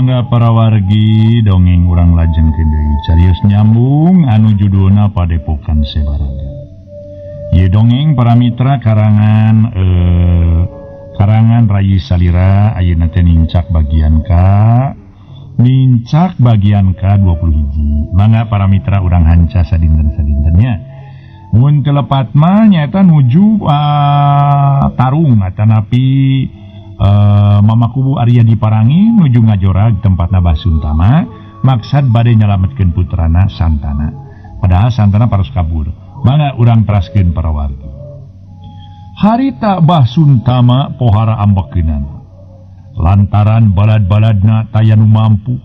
Mangga para wargi dongeng urang lajengkeun deui carios nyambung anu judulna Padepokan Sebaraga. Ieu dongeng para mitra karangan karangan Rayi Salira ayeuna teh nincak bagian K nincak bagian K 20 hiji. Mangga para mitra urang hanca sadinten-sadintennya. Mun teu lepat mah nyaeta nuju tarung atanapi Mama Kuwu Arya Diparangin nuju ngajorag tempatna Bah Suntama maksad bade nyalametkeun putrana Santana. Padahal Santana paros kabur. Mangga urang teraskeun para wargi. Harita Bah Suntama pohara ambekeunan. Lantaran balad-baladna taya nu mampu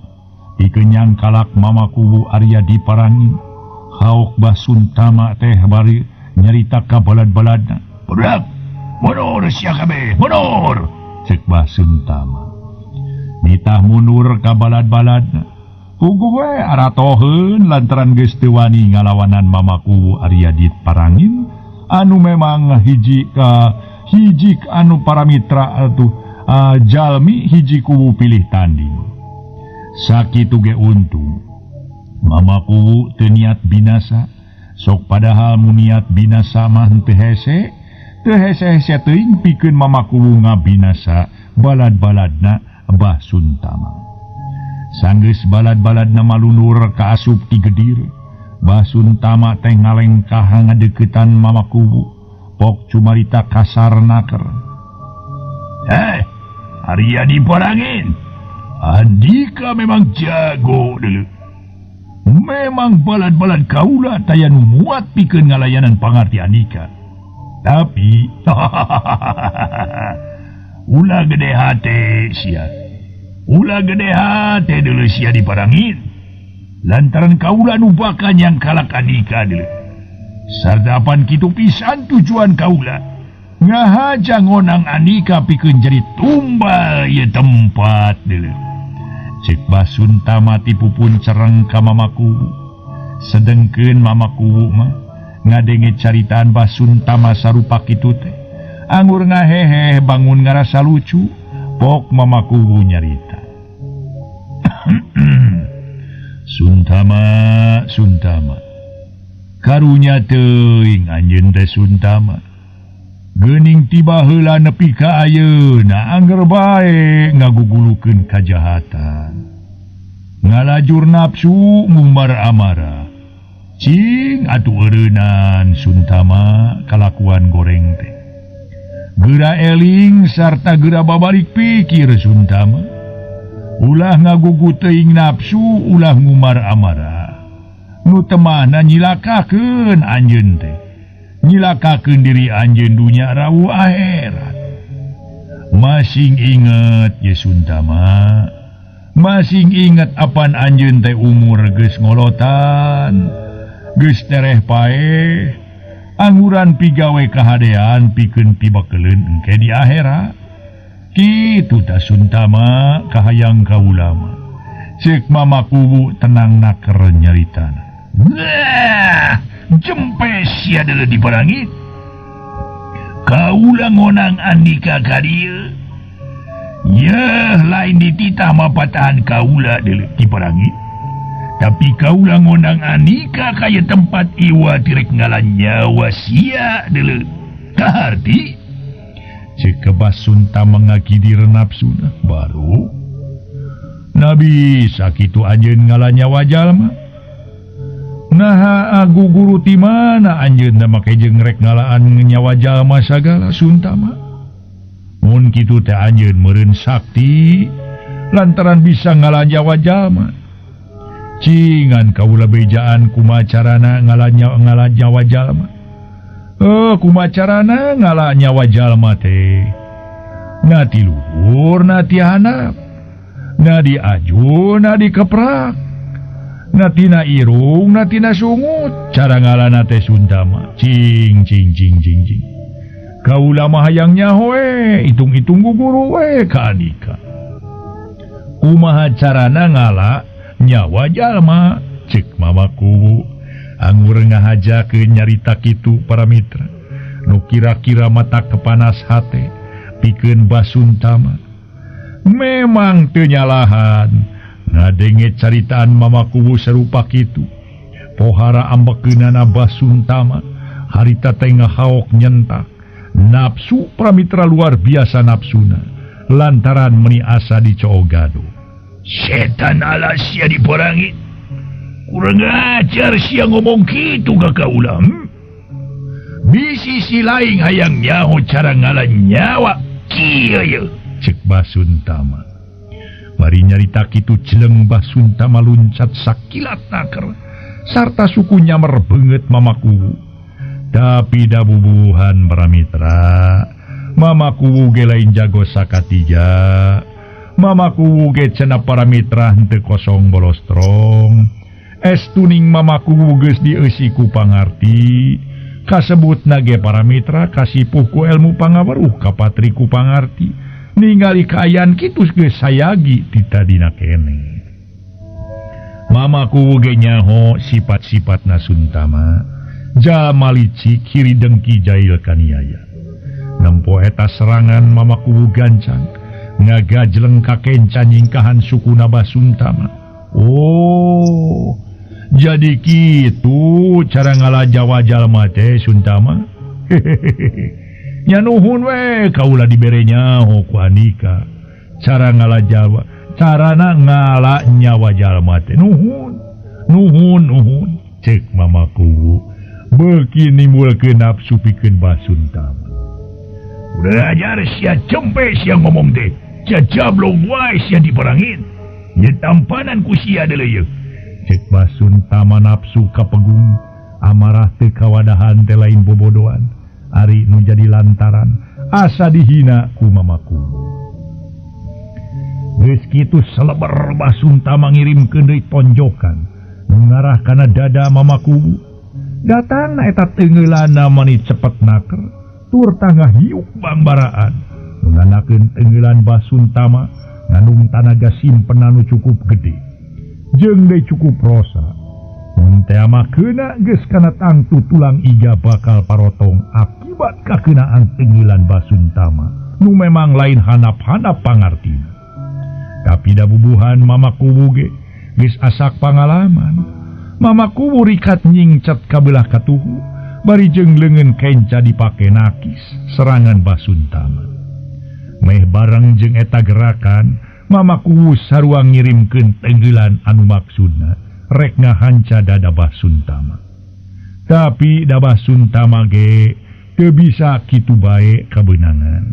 pikeun kalak Mama Kuwu Arya Diparangin. Haok Bah Suntama teh bari nyarita ka balad-baladna. Budak, mundur sia kabeh, mundur. Cek Bah Suntama. Nitah mundur ka balad-baladna. Puguh we aratoheun lantaran geus teu wani ngalawanan Mama Kuwu Arya Diparangin anu memang hiji ka hiji anu para mitra atuh jalmi hiji kuwu pilih tanding. Sakitu ge untung Mama Kuwu teu niat binasa. Sok padahal mun niat binasa mah henteu hese. Teu hese-hese teuing pikeun Mama Kuwu ngabinasa balad-baladna Bah Suntama. Sanggeus balad-baladna malunur ka asup ti gedir, Bah Suntama teh ngalengkah ngadeuketan Mama Kuwu. Pok cumarita kasar naker. Arya Diparangin, andika memang jago deuleu. Memang balad-balad kaula taya nu muat pikeun ngalayanan pangarti andika. Tapi ulah gede hate sia. Ulah gede hate deuleu sia Diparangin. Lantaran kaula nu bakal yang kalak andika deuleu. Sardapan kitu pisan tujuan kaula. Ngahaja ngonang andika pikeun jadi tumbal ieu tempat deuleu. Cek Bah Suntama tipupun cereng ka Mama Kuwu. Sedengkeun Mama Kuwu mah ngadenge caritaan Bah Suntama sarupa kitu teh. Anggur ngahehe bangun ngarasa lucu. Pok Mama Kuwu nyarita. Suntama, Suntama. Karunya teuing anjeun teh Suntama. Geuning tiba heula nepi ka ayeuna angger bae ngagugulukeun kajahatan. Ngalajur nafsu ngumbar amarah. Cing atuh eureunnan Suntama kalakuan goreng teh. Geura eling sarta geura babalik pikir Suntama. Ulah ngagugu teuing nafsu, ulah ngumar amarah. Nu temahna nyilakakeun anjeun teh. Nyilakakeun diri anjeun dunya rawu akhirat. Masing inget ye Suntama. Masing inget apan anjeun teh umur geus ngolotan. Geus tereh paeh angguran pigawe kahadean pikeun pibakeleun engke di akhirat. Kitu ta Suntama kahayang kaula mah. Ceuk Mama Kuwu tenang naker nyaritana. Nah, jempe sia deuleu Diparangin. Kaula ngonang andika ka dieu. Yeuh lain dititah mapatahan kaula deuleu Diparangin. Tapi kaula ngondang andika kaya tempat iwa tirek ngala nyawa sia deuleu. Kaharti? Cek Bah Suntama ngagidir nafsuna. Baru Nabi sakitu anjeun ngala nyawa jalma. Naha agu guru ti mana anjeun da make jeung rek ngalaan nyawa jalma sagala Suntama. Mun kitu teh anjeun meureun sakti lantaran bisa ngala nyawa jalma. Cingan kaula bejaan kumaha carana ngala nyawa jalma. Kumaha carana ngala nyawa jalma teh. Na ti luhur na ti handap. Na di aju na di keprak. Na tina irung na tina sungut. Cara ngalana teh Suntama. Cing cing cing cing cing. Kaula mah hayang nyaho we, hitung-hitung guguru we ka andika. Kumaha carana ngala nyawa jalma cek Mama Kuwu. Anggur ngahajakeun nyarita kitu para mitra. Nu kira-kira mata kepanas hate pikeun Bah Suntama. Memang teu nyalahan ngadenge caritaan Mama Kuwu serupa kitu. Pohara ambekeunana Basuntama harita teh ngahaok nyentak. Nafsu pramitra luar biasa nafsuna lantaran meni asa dicoogado. Setan ala sia diporangit. Kurang ajar sia ngomong kitu ka kaula. Di sisi lain hayang nyaho cara ngala nyawa kieu ye. Cek Basuntama. Bari nyarita kitu jeleng Basuntama luncat sakilat naker sarta suku nyamer beungeut Mama Kuwu. Tapi da bubuhan pramitra, Mama Kuwu ge lain jago sakatija. Mama Kuwu ge cenah para mitra henteu kosong bolostrong. Estuning Mama Kuwu geus dieusi ku pangarti. Kasebutna ge para mitra kasipuh ku ilmu pangaweruh kapatri ku pangarti. Ningali kaayaan kitu geus sayagi ti tadina keneh. Mama Kuwu ge nyaho sifat-sifatna Suntama. Jalma licik kiri dengki jail kaniaya. Nempo eta serangan Mama Kuwu gancang ngagajleng ka kenca nyingkahan sukuna Basuntama. Oh, jadi kitu cara ngalajawa jalma teh Suntama. Hehehe. Nya nuhun we kaula dibere nyaho ku Andika. Cara ngalajawa, carana ngala nyawa jalma teh. Nuhun, nuhun, nuhun. Cek Mama Kuwu beuki nimbulkeun nafsu pikeun Basuntama. Udah ajar sia cempe sia ngomong teh. Cacablong wae sia diperangin. Nya tampanan ku sia deuleu ye. Cek Basuntama nafsu kapegung, amarah teu kawadahan teh lain bobodoan. Ari nu jadi lantaran asa dihina ku Mama Kuwu. Geus kitu seleber Basuntama ngirimkeun deui tonjokan nu ngarah kana dada Mama Kuwu. Datangna eta teunggeulana mani cepet naker tur tangah hiuk bangbaraan. Nu nganakeun teunggelan Basuntama ngandung tanaga simpenan nu cukup gede jeung deui cukup rosa. Mun teh mah keuna geus kana tangtu tulang iga bakal parotong akibat kakeunaan teunggelan Basuntama nu memang lain hanap-hanap pangartina. Tapi da bubuhan Mama Kuwu ge geus asak pangalaman. Mama Kuwu rikat nyingcat kabelah katuhu bari jeung leungeun kenca dipake nakis serangan Basuntama. Meh bareng jeung eta gerakan Mama Kuwu sarua ngirimkeun teunggelan anu maksudna rek ngahanca dada Basuntama. Tapi da Basuntama ge teu bisa kitu bae kabeunangan.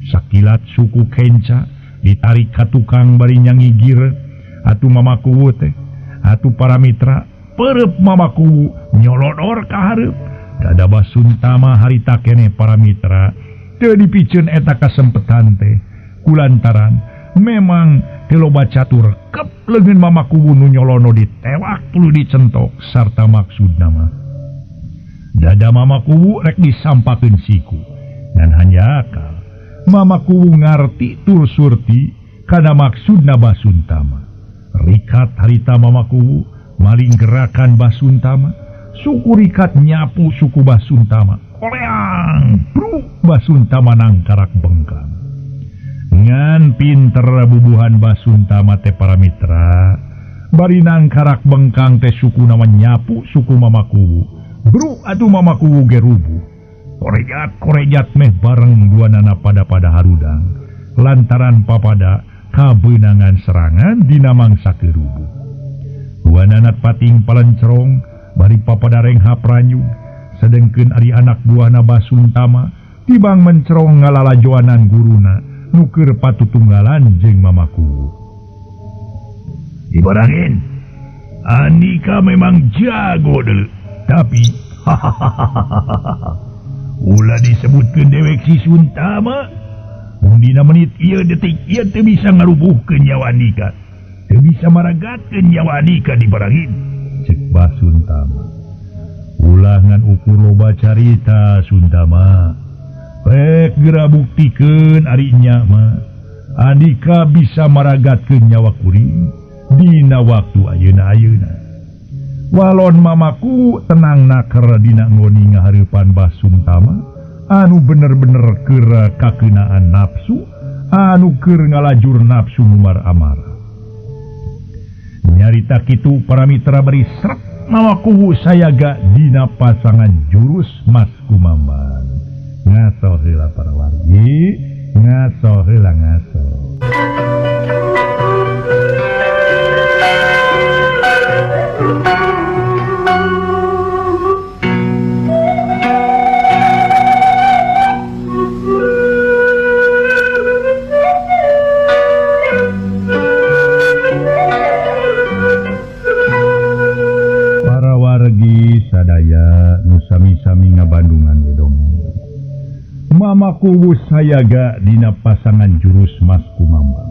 Sakilat suku kenca ditarik ka tukang bari nyangigir atuh Mama Kuwu teh. Atuh para mitra perep Mama Kuwu nyolodor ka hareup. Dada Basuntama harita keneh para mitra teu dipiceun eta kasempetan teh kulantaran memang teu loba catur kep leungeun Mama Kuwu nu nyolono ditewak tuluy dicentok sarta maksudna mah dada Mama Kuwu rek disampakeun siku. Dan hanjakal Mama Kuwu ngarti tur surti kana maksudna Basuntama. Rikat harita Mama Kuwu maling gerakan Basuntama, suku rikat nyapu suku Basuntama. Koleang, bru Basuntama nangkarak bengkang. Ngan pinter bubuhan Basuntama teh para mitra, bari nangkarak bengkang teh suku nama nyapu suku Mama Kuwu. Bru atuh Mama Kuwu ge rubuh. Korejat korejat meh bareng dua nana pada-pada harudang. Lantaran papada kabeunangan serangan dina mangsa kerubuh. Dua nanat pating palencerong bari papada renghap ranyu. Sedengkeun ari anak buahna Basuntama tibang mencerong ngalalajoanan guruna nu keur patutunggalan jeung Mama Kuwu. Dibarangin, Andika memang jago deuleu, tapi ulah disebutkeun dewek si Suntama. Mun dina menit ieu detik ieu teu bisa ngarubuhkeun nyawa Andika. Teu bisa maragatkeun nyawa Andika dibarangin. Cek Basuntama. Ulah ngan ukur loba carita Suntama. Rek geura buktikeun ari nya mah. Andika bisa maragatkeun nyawa kuring dina waktu ayeuna-ayeuna. Walon mamaku tenang naker dina ngoni ngahareupan Basuntama anu bener-bener keur kakeunaan nafsu anu keur ngalajur nafsu ngumar amarah. Nyarita kitu para mitra bari srek mawa kuwu sayaga dina pasangan jurus Mas Kumambang. Ngaso heula para wargi, ngaso heula ngaso. Para wargi sadaya nu sami-sami ngabandungan we dongeng. Mama kuwu sayaga dina pasangan jurus Mas Kumambang.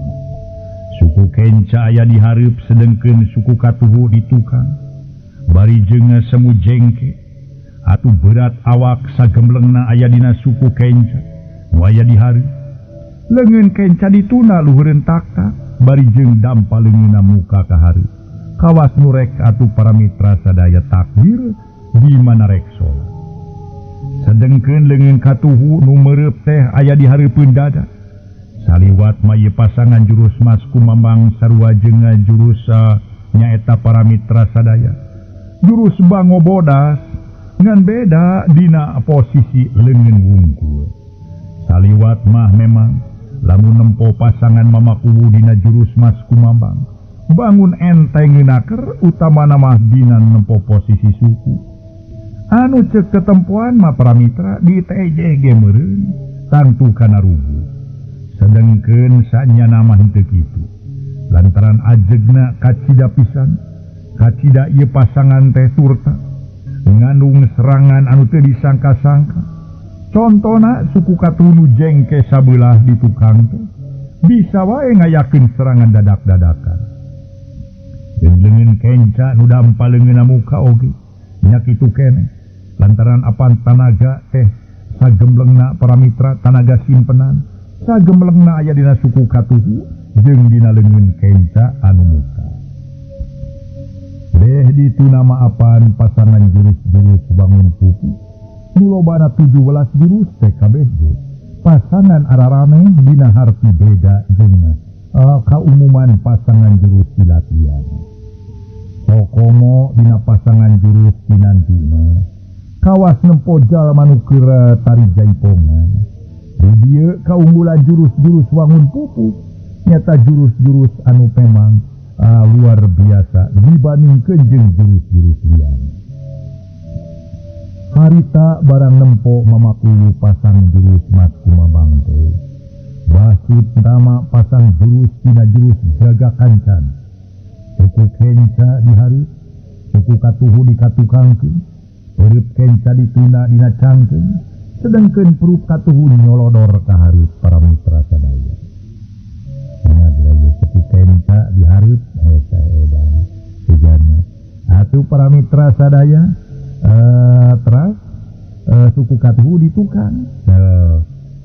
Suku kenca aya dihareup sedengkeun suku katuhu di tukang. Bari jeung semu jengke atuh berat awak sagemblengna aya dina suku kenca nu aya dihareup. Leungeun kenca dituna luhureun taktak bari jeung dampa leungeunna muka ka hareup. Kawas nu rek atuh para mitra sadaya takbir di mana rek salat. Sedengkeun leungeun katuhu nu meureub teh aya di hareupeun dada. Saliwat mah ieu pasangan jurus Mas Kumambang sarua jeung jurus nyaeta para mitra sadaya. Jurus Bango Bodas ngan beda dina posisi leungeun wungkul. Saliwat mah memang lamun nempo pasangan Mama Kuwu dina jurus Mas Kumambang bangun enteng ngeunaker utamana mah dina nempo posisi suku. Anu cek ketempuan mah para mitra di TJ ge meureun tangtu kana rugu. Sedengkeun sanyana mah henteu kitu. Lantaran ajegna kacida pisan, kacida ieu pasangan teh turta ngandung serangan anu teu disangka-sangka. Contona suku katunu jengke sabelah di tukang teh bisa wae ngayakeun serangan dadak-dadakan. Jeung leungeun kenca nu dampa leungeunna muka oge nya kitu keneh. Lantaran apan tanaga teh sagemblengna para mitra tanaga simpenan sagemblengna aya dina suku katuhu jeung dina leungeun kenca anu muka. Deh ditu nama apan pasangan jurus-jurus bangun pupu nu lobana 17 jurus teh kabeh ge pasangan ararame dina harti beda jeung kaumuman pasangan jurus dilatihan. Kokomo dina pasangan jurus dinanti mah kawas nempo jalma nu keur tari jaipongan. Di dieu kaunggulan jurus-jurus wangun pupu nyata jurus-jurus anu memang luar biasa dibandingkeun jeung jurus-jurus lian. Harita barang nempo Mama Kuwu pasang jurus Mas Kumambang teh. Basut tama pasang jurus dina jurus jaga kancan. Suku kenca dihareup, suku katuhu dikatukangkeun, peureub kenca dituna dina cangkeung, sedengkeun perup katuhu nyolodor ka hareup para mitra sadaya. Nya geus suku kenca dihareup eta edan sejana. Atuh para mitra sadaya teras suku katuhu ditukang.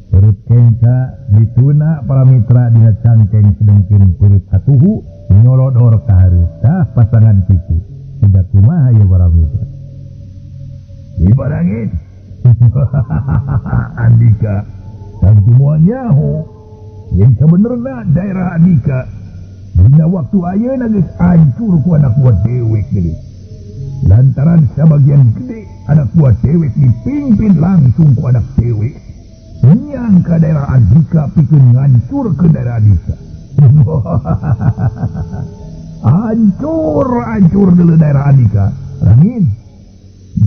Perut kenca dituna para mitra dina cangkeng sedengkeun perut katuhu nyolodor ka hareup. Tah pasangan kitu. Siga kumaha ieu para mitra? Dibarangin. Andika tangtu moal nyaho. Yang sebenarnya daerah Andika dina waktu ayeuna geus hancur ku anak buah dewek deui. Lantaran sabagian gede anak buah dewek dipimpin langsung ku anak dewek. Nyang ka daerah Andika pikeun ngancur ke daerah Andika. Hancur deuleu daerah Andika. Rangin.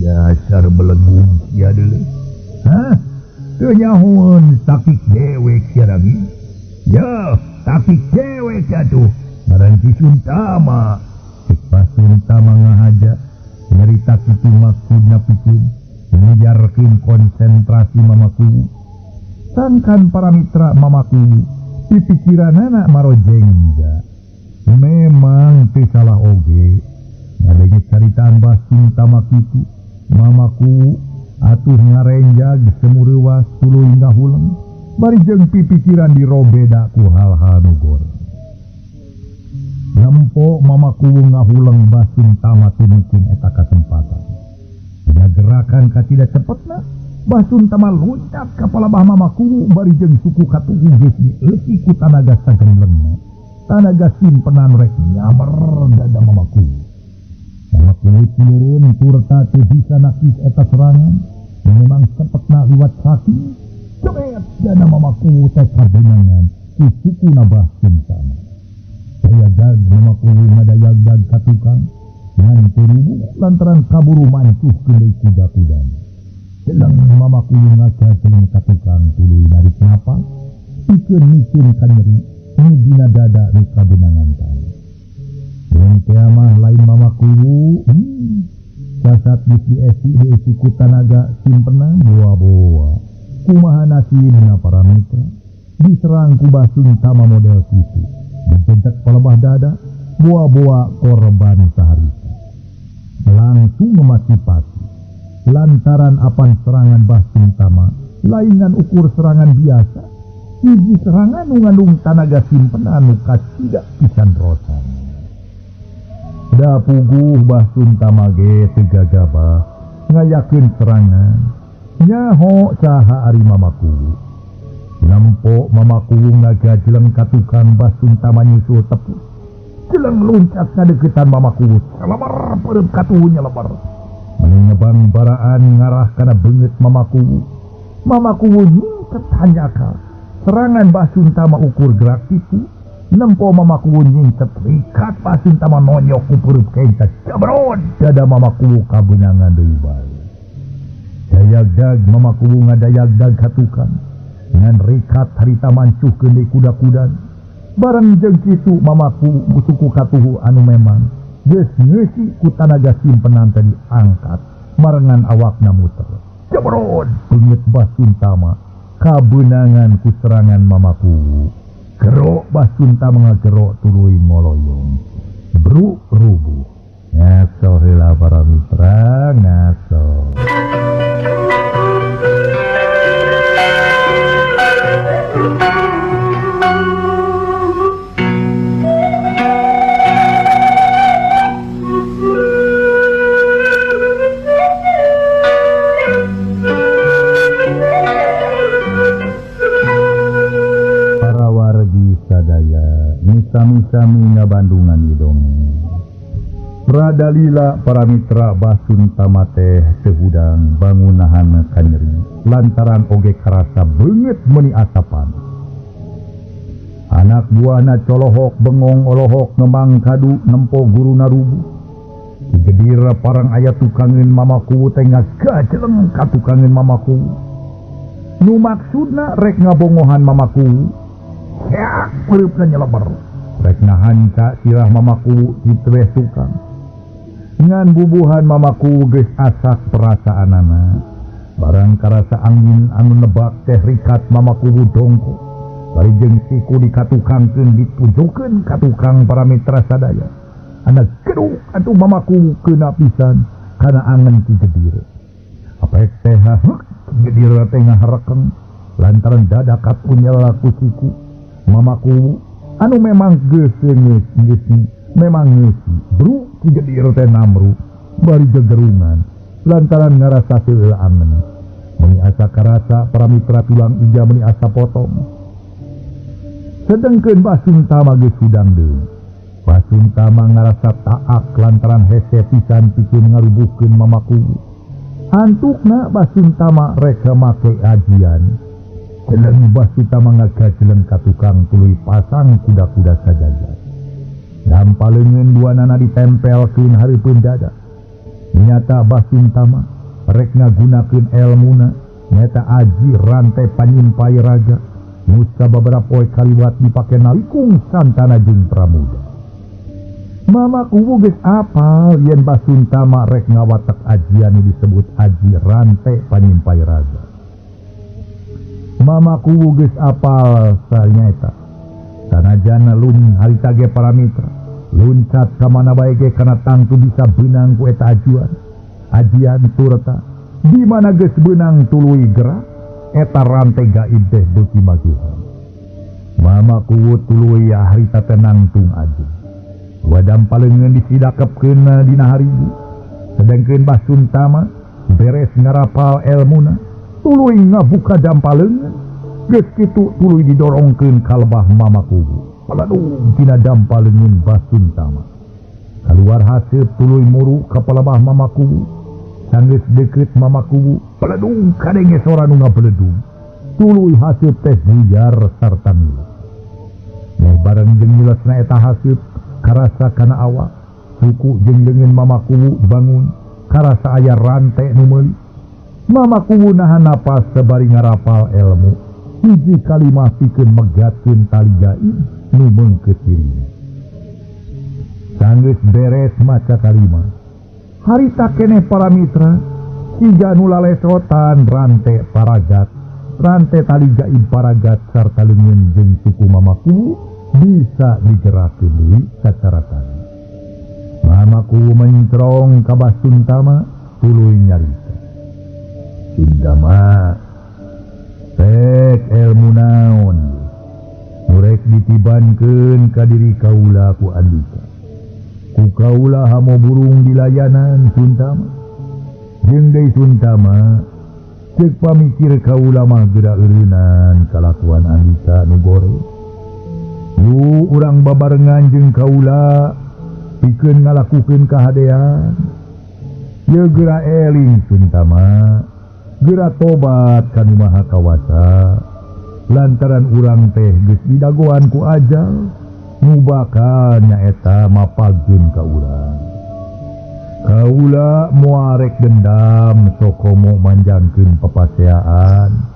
Dasar belegung sia deuleu. Hah? Teu nyahoeun takik dewek sia rangin. Ya, takik dewek atuh. Ngaran Ki Suntama. Cek Suntama ngahaja nyarita kitu maksudna pikeun ngejarkeun konsentrasi Mama Kuwu. Sangkan para mitra Mama Kuwu pipikiranana marojengja. Memang teu salah oge. Ngadenge caritaan Bah Suntama kitu, Mama Kuwu atuh ngarenjag semureuwas tuluy ngahuleng bari jeung pipikiran dirobeda ku hal-hal nu goreng. Nempo Mama Kuwu ngahuleng Bah Suntama tumungkun eta kasempatan. Dina gerakan kacida cepetna Bah Suntama loncat ka palabah Mama Kuwu bari jeung suku katuhu geus dieusi ku tanaga sagemblengna. Tanaga simpenan rek nyamer dada Mama Kuwu. Mama Kuwu cileureun turta teu bisa nakis eta serangan. Memang cepetna liwat kaki. Cebet dada Mama Kuwu teh kabenangan ku sukuna Bah Suntama. Dayagdag Mama Kuwu ngadayagdag ka tukang ngan teu rubuh lantaran kaburu mancuh deui kuda-kudana. Jeleng Mama Kuwu ngacajeleng ka tukang tuluy narik napas pikeun micin ka nyeri nu dina dada nu kabenangan tadi. Mun teh mah lain Mama Kuwu, jasad geus diesi ku tanaga simpenan boa-boa. Kumaha nasibna para mitra diserang ku Bah Suntama model kitu. Dijejak palebah dada, boa-boa korban saharita. Langsung ngemasipati. Lantaran apan serangan Bah Suntama lainan ukur serangan biasa. Hiji serangan nu ngandung tanaga simpenan nu kacida pisan rosan. Da puguh Bah Suntama ge teu gagabah ngayakeun serangan. Nyaho saha ari Mama Kuwu. Nempo Mama Kuwu ngagajleng ka tukang Bah Suntama nyusul tepus. Jeleng loncat ngadeukeutan Mama Kuwu. Salebar peureum katuhu nyelebar. Mengebang baraan ngarah kana beungeut Mama Kuwu. Mama Kuwu nyingket hanjakal. Serangan Bah Suntama ukur gerak tipu. Nempo Mama Kuwu nyingket rikat Bah Suntama nonyok ku peureum kenca. Jabrod dada Mama Kuwu kabeunangan deui bae. Dayagdag Mama Kuwu ngadayagdag ka tukang. Ngan rikat harita mancuhkeun deui kuda-kudan. Bareng jeung kitu Mama Kuwu suku katuhu anu memang geus ngeusi ku tanaga simpenan teh diangkat marengan awakna muter. Jebrod beungeut Bah Suntama kabeunangan ku serangan Mama Kuwu. Gerok Bah Suntama ngagerok tuluy ngoloyong. Bru rubuh. Ngaso heula para mitra, ngaso. Sadaya sami-sami ngabandungan dongeng. Pradalila para mitra Bah Suntama teh teu hudang bangunahan kanyeri lantaran oge karasa beungeut meuni asapan. Anak buahna colohok bengong olohok ngemang kadu nempo guruna rubuh. Digedir parang aya tukangeun Mama Kuwu teh ngagajeleng ka tukangeun Mama Kuwu. Nu maksudna rek ngabongohan Mama Kuwu. Heak pereupna nyeleber. Rek nahanca sirah Mama Kuwu diteweh tukang. Ngan bubuhan Mama Kuwu geus asak perasaanana. Barang karasa angin anu nebak teh rikat Mama Kuwu dongko. Bari jeung siku dikatukangkeun ditujukeun ka tukang para mitra sadaya. Anak geduk atuh Mama Kuwu keuna pisan kana angen ki gedir. Apek teh gedir teh ngaharekeng lantaran dada katunyel ku siku. Mama Kuwu anu memang geus memang ngeusi bru ki gedir teh namru bari gegerungan lantaran ngarasa teu angen. Meuni asa karasa para mitra tulang ija meuni asa potong. Sedengkeun Bah Suntama geus hudang deui. Bah Suntama ngarasa taak lantaran hese pisan pikeun ngarubuhkeun Mama Kuwu. Antukna Bah Suntama rek make ajian. Jeleng Bah Suntama ngagajeleng ka tukang tuluy pasang kuda-kuda sajajar. Dampa leungeun duanana ditempelkeun hareupeun dada. Nyata Bah Suntama rek ngagunakeun elmuna nyaeta aji rantai panyimpai raga. Nusa beberapa poe kaliwat dipake nalikung santana jeung Pramuda. Mama Kuwu geus apal yen Bah Suntama rek ngawatek ajian nu disebut aji rantai panyimpai raga. Mama Kuwu geus apal sanyaeta. Sanajan lun harita ge para mitra, luncat ka mana bae ge kana tangtu bisa beunang ku eta ajuan. Ajian turta di mana geus beunang tuluy gerak eta rantai gaib teh beuki magihan. Mama Kuwu tuluy harita teh nangtung aja. Wadam paleungeun disidakepkeun dina haribu. Sedengkeun Bah Suntama beres ngarapal elmuna, Tuluy ngabuka dampaleungeun geus kitu tuluy didorongkeun ka lebah Mama Kuwu. Paladung tina dampaleungeun Basuntama. Kaluar haseup tuluy muru ka palebah Mama Kuwu. Sanggeus deukeut Mama Kuwu, paladung kadenge sora nu ngabeledug. Tuluy haseup teh bujar sarta milu. Meh bareng jeung milesna eta haseup karasa kana awak, suku jeung leungeun Mama Kuwu bangun, karasa aya rante nu meuli. Mama Kuwu nahan napas sabari ngarapal ilmu. Hiji kalimah pikeun megatkeun tali gaib nu meungkeut dirina. Sanggeus beres maca kalimah, harita keneh para mitra, siga nu lalesotan rante paragat, rante tali gaib paragat sarta leungeun jeung suku Mama Kuwu bisa digerakkeun deui sacara tali. Mama Kuwu mencrong ka Basuntama tuluy nyarita. Sundama, rek ilmu naon nu rek ditibankeun ka diri kaula ku andika. Ku kaula hamo burung dilayanan Suntama. Jeung deui Suntama, ceuk pamikir kaula mah geura eureunnan kalakuan andika nu goreng. Nu urang babarengan jeung kaula pikeun ngalakukeun kahadean. Ye geura eling Suntama, geura tobat ka Nu Maha Kawasa. Lantaran urang teh geus didagoan ku ajal, nu bakal nyaeta mapagkeun ka urang. Kaula moal rek dendam sokomo manjangkeun papaseaan.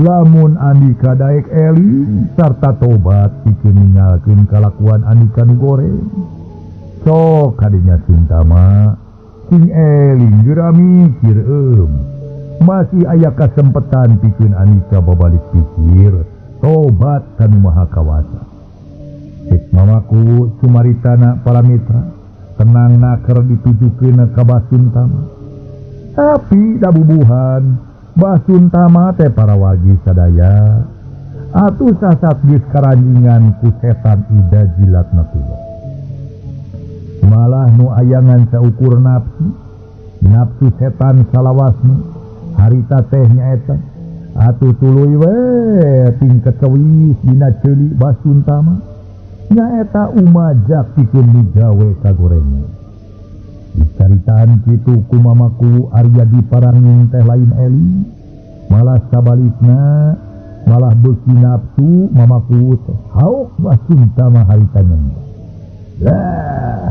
Lamun andika daek eling sarta tobat pikeun ninggalkeun kalakuan andika nu goreng. Sok kadinya Suntama, sing eling geura mikir eum. Masih aya kasempetan pikeun andika babalik pikir tobat ka Nu Maha Kawasa. Cek Mama Kuwu sumaritana para mitra, tenang naker ditujukeun ka Basuntama. Tapi dabubuhan Basuntama teh para wargi sadaya atuh sasat geus karanjingan ku setan ida jilatna tuwa. Malah nu ayangan saukur nafsu, nafsu setan salawasna harita teh nyaeta atuh tuluy we tingkat cewis dina ceuli Basuntama nyaeta umajak pikeun migawe kagorengan. Dicaritaan kitu ku Mama Kuwu Arya Diparangin teh lain eling, malah sabalikna malah beuki nafsu Mama Kuwu teh hauk Basuntama harita nyembah. Lah,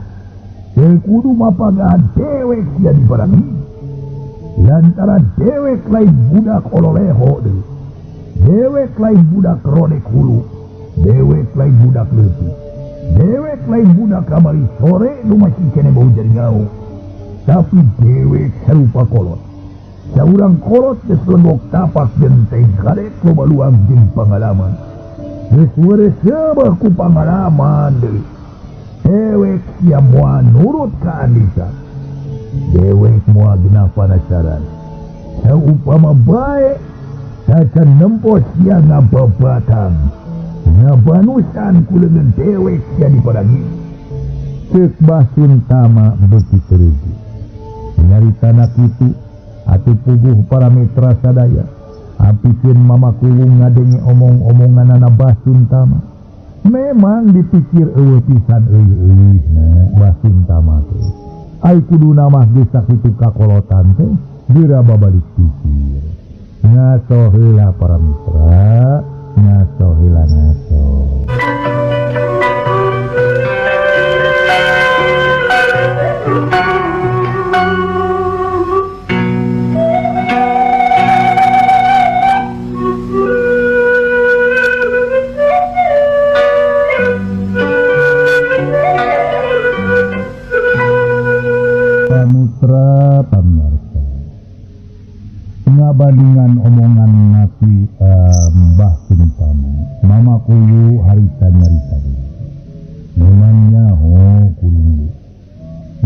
teu kudu mapagahan dewek sia Diparangin. Lantaran dewek lain budak ololeho deui. Dewek lain budak rodek hulu. Dewek lain budak leutik. Dewek lain budak kamari sore nu masih kene bau jaringau. Tapi dewek sarupa kolot. Saurang kolot geus legok tapak genteng kadek loba luang jeung pangalaman. Geus weureuh seubeuh ku pangalaman deui. Dewek sia moal nurut ka andika. Dewek moal genah panasaran. Saupama bae sacan nempo sia ngababatang. Ngabanusan ku leungeun dewek sia diparagi. Ceuk Basuntama beuki tereugi. Nyaritana kitu atuh puguh para mitra sadaya. Ampikeun Mama Kuwu ngadenge omong-omonganana Basuntama. Memang dipikir eueuh pisan eueuh-eueuhna Basuntama teh. Ai kuduna mah geus sakitu kakolotan teh geura babalik pikir. Ngaso heula para mitra, ngaso heula ngaso. Pamutra pamirsa, ngabandingan omongan Nabi Mbah Suntama, Mama Kuwu harita nyarita deui. Memang nyaho kuring.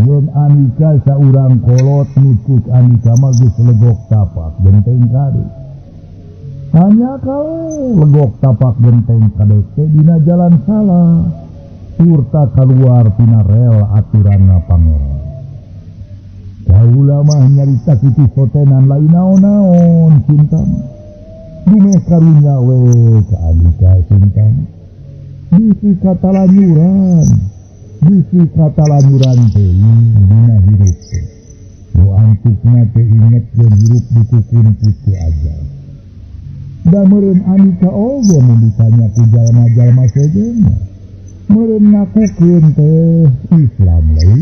Yen andika saurang kolot nucuk andika mah geus legok tapak genteng kade. Hanya kau legok tapak genteng kade teh dina jalan salah. Turta kaluar tina rel aturanna pangeran. Kaula mah nyarita kitu sotenan lain naon-naon cinta mah. Dumeh karunya we ka Andika cinta mah. Bisi katalanyuran, bisi katalanyuran teuing dina hirup teh. Nu antukna teh ingetkeun hirup dikukun kitu aja. Da meureun Andika oge mun ditanya ku jalma-jalma sejenna. Meureun ngakukeun teh Islam lain.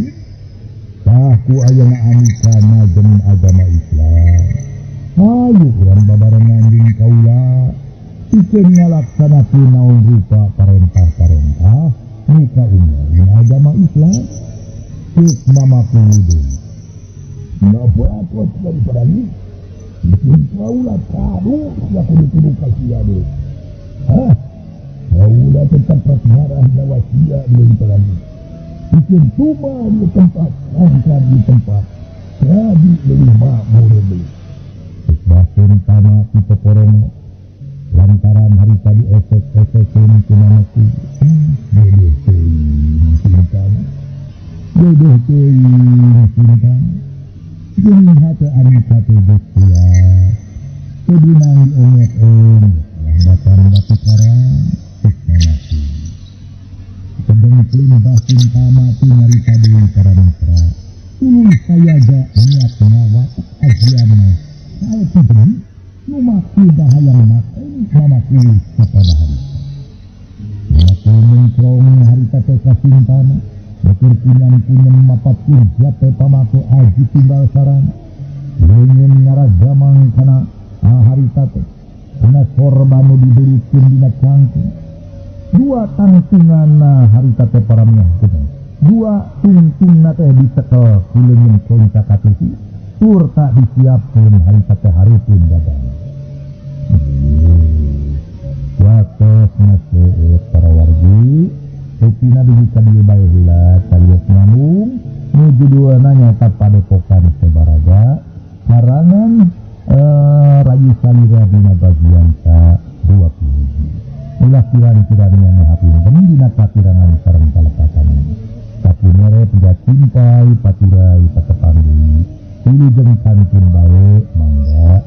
Tah ku ayeuna Andika ngagem agama Islam. Hayu urang babarengan jeung kaula pikeun ngalaksanakeun naon rupa parentah-parentah nu kaunggal dina agama Islam. Ceuk Mama Kudu. Napa akot daripada ni? Bikin kaula kadu sia kudu tuduh ka sia deui. Hah? Kaula tetap marah nyawa sia deui parani. Bikin tuma di tempat, angkat di tempat. Jadi leuwih makmur deui. Basun tama ti poporomo lantaran hari tadi esek-esekeun ku Mama Kudu. Dedeh teuing cintana. Dedeh teuing cintana. Jeung hate Andika teh geus kuat. Teu diunang dionyek-onyek, lambatan batu karang ceuk Mama Kudu. Sedengkeun basun tama ti nyarita deui para mitra. Tuluy sayaga niat ngawat ajianna. Sae deui nu maksud hayang mateni Mama Kudu sapada harita. Mama Kudu mengkrong harita teh ka cintana. Batur kunyam-kunyam mapat kunjat teh pamake aji timbal sarana. Leungeun ngaragamang kana harita teh. Kana sorban nu dibelikeun dina cangkeng. Dua tangtunganna harita teh parameh kunyam. Dua tungtungna teh dicekel ku leungeun kenca katuhu. Tur tak disiapkeun harita teh hareupeun dadana. Watos naseut para wargi. Rupina dugi ka dieu bae heula carios nyambung nu judulna nyaeta Padepokan Sebaraga karangan Rayi Salira dina bagian ka 20. Ulah kirang-kirangnya ngahapunten dina kakirangan sareng kalepatan. Sapunere peja cintai paturai patepang deui. Wilujeng kantun bae mangga.